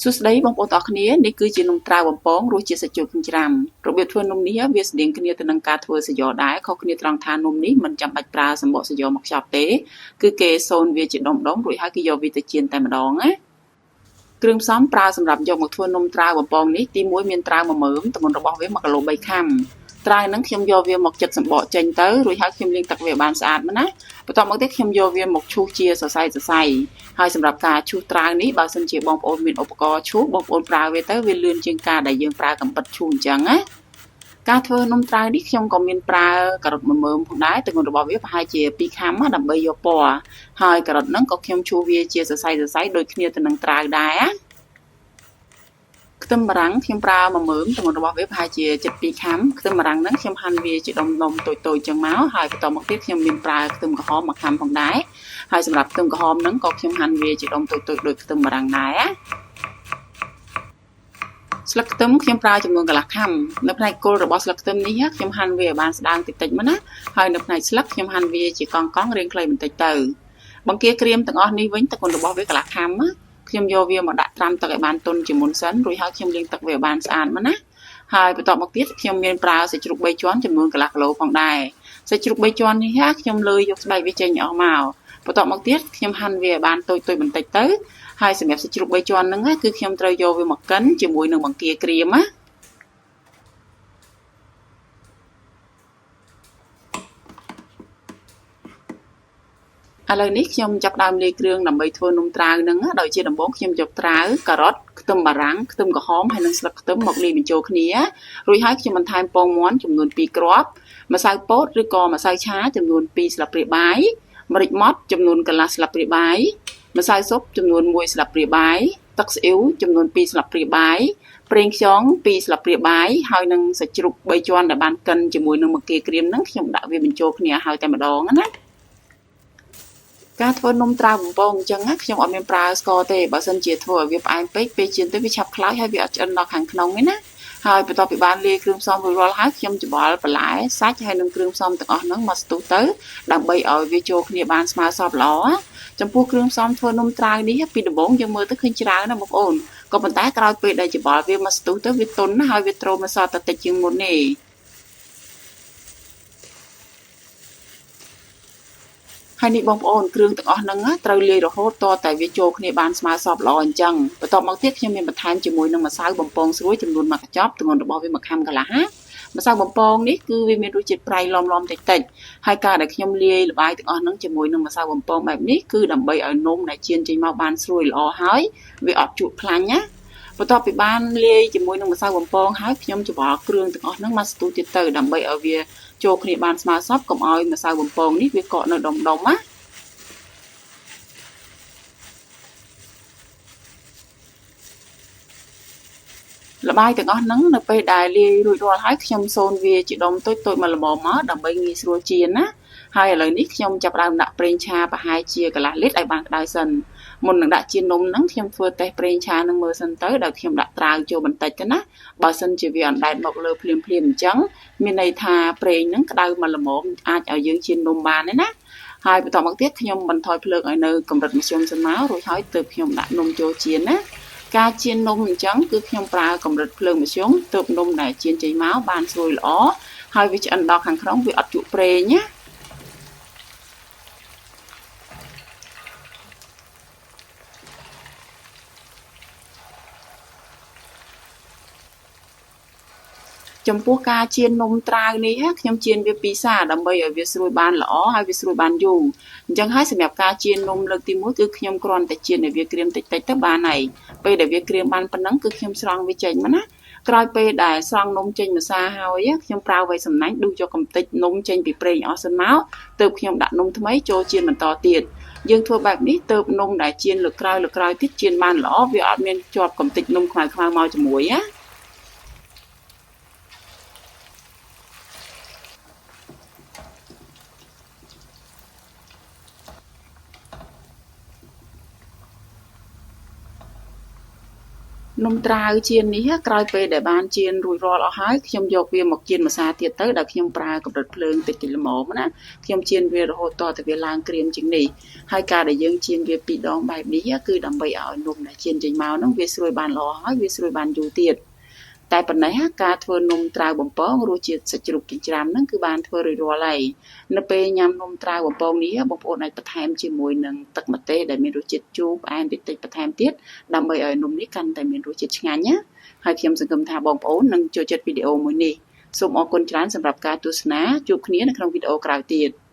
សួស្តីបងប្អូនទាំងអស់គ្នានេះគឺជានំត្រាវបំពងរសជាតិសាច់ជ្រូកចិញ្ច្រាំរបៀបធ្វើនំនេះវាស្តៀងគ្នាទៅនឹងការធ្វើសាយ៉ដែរខុសគ្នាត្រង់ថានំនេះមិនចាំបាច់ប្រើសំបកសាយ៉មកខ្ចប់ទេគឺគេសូនវាជាដុំៗរួចហើយគេយកវាទៅចៀនតែម្ដងណាគ្រឿងផ្សំប្រើសម្រាប់យកមកធ្វើនំត្រាវបំពងនេះទី1មានត្រាវ1មើមទម្ងន់របស់វា1គីឡូ3ខាំត្រាវហ្នឹងខ្ញុំយកវាមកចិតសំបកចេញទៅរួចហើយខ្ញុំលាងទឹកវាបានស្អាតមកណាបន្ទាប់មកទៀតខ្ញុំយកវាមកឈូសជាសរសៃសរសៃហើយសម្រាប់ការឈូសត្រាវនេះបើសិនជាបងប្អូនមានឧបករណ៍ឈូសបងប្អូនប្រើវាទៅវាលឿនជាងការដែលយើងប្រើកាំបិតឈូសអញ្ចឹងណាការធ្វើនំត្រាវនេះខ្ញុំក៏មានប្រើការ៉ុត1មើមផងដែរទម្ងន់របស់វាប្រហែលជា2ខាំដើម្បីយកពណ៌ហើយការ៉ុតហ្នឹងក៏ខ្ញុំឈូសវាជាសរសៃសរសៃដូចគ្នាទៅនឹងត្រាវដែរណាខ្ទឹមបារាំងខ្ញុំប្រើ1មើមទម្ងន់របស់វាប្រហែលជា7ខាំខ្ទឹមបារាំងហ្នឹងខ្ញុំហាន់វាជាដុំៗតូចៗចឹងមកហើយបន្តមកទៀតខ្ញុំមានប្រើខ្ទឹមក្រហម1ខាំផងដែរហើយសម្រាប់ខ្ទឹមក្រហមហ្នឹងក៏ខ្ញុំហាន់វាជាដុំតូចៗដូចខ្ទឹមបារាំងដែរស្លឹកខ្ទឹមខ្ញុំប្រើចំនួនកន្លះខាំនៅផ្នែកគល់របស់ស្លឹកខ្ទឹមនេះខ្ញុំហាន់វាឲ្យបានស្ដើងតិចៗមកណាហើយនៅផ្នែកស្លឹកខ្ញុំហាន់វាជាកង់ៗរាងខ្លីបន្តិចទៅបង្គាក្រៀមទាំងអស់នេះវិញទម្ងន់របស់វាកន្លះខាំណាខ្ញុំយកវាមកដាក់ត្រាំទឹកឲ្យបានទន់ជាមុនសិនរួចហើយខ្ញុំលាងទឹកវាឲ្យបានស្អាតមកណាហើយបន្ទាប់មកទៀតខ្ញុំមានប្រើសាច់ជ្រូក3ជាន់ចំនួនកន្លះគីឡូផងដែរសាច់ជ្រូក3ជាន់នេះខ្ញុំលើយកស្បែកវាចេញអស់មកបន្ទាប់មកទៀតខ្ញុំហាន់វាឲ្យបានតូចៗបន្តិចទៅហើយសម្រាប់សាច់ជ្រូក3ជាន់ហ្នឹងគឺខ្ញុំត្រូវយកវាមកកិនជាមួយនឹងបង្គាក្រៀមណាឥឡូវនេះខ្ញុំចាប់ដើមលាយគ្រឿងដើម្បីធ្វើនំត្រាវហ្នឹងដោយជាដំបូងខ្ញុំយកត្រាវការ៉ុតខ្ទឹមបារាំងខ្ទឹមក្រហមហើយនិងស្លឹកខ្ទឹមមកលាយបញ្ចូលគ្នារួចហើយខ្ញុំបន្ថែមពងមាន់ចំនួន2គ្រាប់ម្សៅពោតឬក៏ម្សៅឆាចំនួន2ស្លាបព្រាបាយម្រេចម៉ដ្ឋចំនួនកន្លះស្លាបព្រាបាយម្សៅស៊ុបចំនួន1ស្លាបព្រាបាយទឹកស៊ីអ៊ីវចំនួន2ស្លាបព្រាបាយប្រេងខ្យង2ស្លាបព្រាបាយហើយនិងសាច់ជ្រូក3ជាន់ដែលបានកិនជាមួយនឹងបង្គាក្រៀមហ្នឹងខ្ញុំដាក់វាបញ្ចូលគ្នាហើយតែម្ដងណាការធ្វើនំត្រាវបំពងអញ្ចឹងខ្ញុំអត់មានប្រើស្ករទេបើសិនជាធ្វើឲ្យវាផ្អែមពេកពេលចៀនទៅវាឆាប់ខ្លោចហើយវាអត់ឆ្អិនដល់ខាងក្នុងទេណាហើយបន្ទាប់ពីបានលាយគ្រឿងផ្សំរួចរាល់ហើយខ្ញុំច្បល់បន្លែសាច់ហើយនិងគ្រឿងផ្សំទាំងអស់ហ្នឹងមកស្ទុះទៅដើម្បីឲ្យវាចូលគ្នាបានស្មើសព្វល្អចំពោះគ្រឿងផ្សំធ្វើនំត្រាវនេះពីដំបូងយើងមើលទៅឃើញច្រើនណាបងប្អូនក៏ប៉ុន្តែក្រោយពេលដែលច្បល់វាមកស្ទុះទៅវាទន់ហើយវាត្រូមិនសល់តែតិចជាងមុនទេហើយនេះបងប្អូនគ្រឿងទាំងអស់ហ្នឹងត្រូវលាយរហូតតតែវាចូលគ្នាបានស្មើសព្វល្អអញ្ចឹងបន្ទាប់មកទៀតខ្ញុំមានបន្ថែមជាមួយនឹងម្សៅបំពងស្រួយចំនួន1កញ្ចប់ទម្ងន់របស់វា1ខាំកន្លះណាម្សៅបំពងនេះគឺវាមានរសជាតិប្រៃឡមៗតិចតិចហើយការដែលខ្ញុំលាយល្បាយទាំងអស់ហ្នឹងជាមួយនឹងម្សៅបំពងបែបនេះគឺដើម្បីឲ្យនំដែលចៀនចេញមកបានស្រួយល្អហើយវាអត់ជក់ខ្លាញ់ណាបន្ទាប់ពីបានលាយជាមួយនឹងម្សៅបំពងហើយខ្ញុំច្បល់គ្រឿងទាំងអស់ហ្នឹងមកស្ទុះទៀតទៅដើម្បីឲ្យវាចូលគ្នាបានស្មើសព្វកុំឲ្យម្សៅបំពងនេះវាកកនៅដុំៗណាល្បាយទាំងអស់ហ្នឹងនៅពេលដែលលាយរួចរាល់ហើយខ្ញុំសូនវាជាដុំតូចៗមកល្មមមកដើម្បីងាយស្រួលចៀនណាហើយឥឡូវនេះខ្ញុំចាប់ផ្ដើមដាក់ប្រេងឆាប្រហែលជាកន្លះលីត្រឲ្យបានក្តៅសិនមុននឹងដាក់ចៀននំហ្នឹងខ្ញុំធ្វើតេស្តប្រេងឆានឹងមើលសិនទៅដោយខ្ញុំដាក់ត្រាវចូលបន្តិចទៅណាបើសិនជាវាអណ្ដែតមកលើភ្លាមៗអញ្ចឹងមានន័យថាប្រេងហ្នឹងក្តៅមកល្មមអាចឲ្យយើងចៀននំបានទេណាហើយបន្តមកទៀតខ្ញុំបន្ថយភ្លើងឲ្យនៅកម្រិតមធ្យមសិនមករួចហើយទើបខ្ញុំដាក់នំចូលចៀនណាការចៀននំអញ្ចឹងគឺខ្ញុំប្រើកម្រិតភ្លើងមធ្យមទើបនំដែលចៀនចេញមកបានស្រួយល្អហើយវាឆ្អិនដល់ខាងក្នុងវាអត់ជក់ប្រេងណាចំពោះការចៀននំត្រាវនេះខ្ញុំចៀនវាពីរសារដើម្បីឲ្យវាស្រួយបានល្អហើយវាស្រួយបានយូរអញ្ចឹងហើយសម្រាប់ការចៀននំលើកទី1គឺខ្ញុំគ្រាន់តែចៀនឲ្យវាក្រៀមតិចៗទៅបានហើយពេលដែលវាក្រៀមបានប៉ុណ្ណឹងគឺខ្ញុំស្រង់វាចេញមកណាក្រោយពេលដែលស្រង់នំចេញម្សាហើយខ្ញុំប្រើវៃសំណាញ់ឌូសយកកំទេចនំចេញពីប្រេងអស់សិនមកទើបខ្ញុំដាក់នំថ្មីចូលចៀនបន្តទៀតយើងធ្វើបែបនេះទើបនំដែលចៀនលើក្រោយទៀតចៀនបានល្អវាអត់មានជាប់កំទេចនំខ្មៅៗមកជាមួយណា នំត្រាវចៀននេះក្រោយពេលដែលបានចៀនរួចរាល់អស់ហើយខ្ញុំយកវាមកចៀនម្សាទៀតទៅដោយខ្ញុំប្រើកម្រិតភ្លើងតិចតិចល្មមណាខ្ញុំចៀនវារហូតតតែវាឡើងក្រៀមជាងនេះហើយការដែលយើងចៀនវាពីរដងបែបនេះគឺដើម្បីឲ្យនំដែលចៀនចេញមកហ្នឹងវាស្រួយបានល្អហើយវាស្រួយបានយូរទៀតតែប៉ុណ្ណេះការធ្វើនំត្រាវបំពងរសជាតិសាច់ជ្រូកចិញ្ច្រាំហ្នឹងគឺបានធ្វើរួចរាល់ហើយនៅពេលញ៉ាំនំត្រាវបំពងនេះបងប្អូនអាចបន្ថែមជាមួយនឹងទឹកម្ទេសដែលមានរសជាតិជូរផ្អែមតិចតិចបន្ថែមទៀតដើម្បីឲ្យនំនេះកាន់តែមានរសជាតិឆ្ងាញ់ណាហើយខ្ញុំសង្ឃឹមថាបងប្អូននឹងចូលចិត្តវីដេអូមួយនេះសូមអរគុណច្រើនសម្រាប់ការទស្សនាជួបគ្នានៅក្នុងវីដេអូក្រោយទៀត។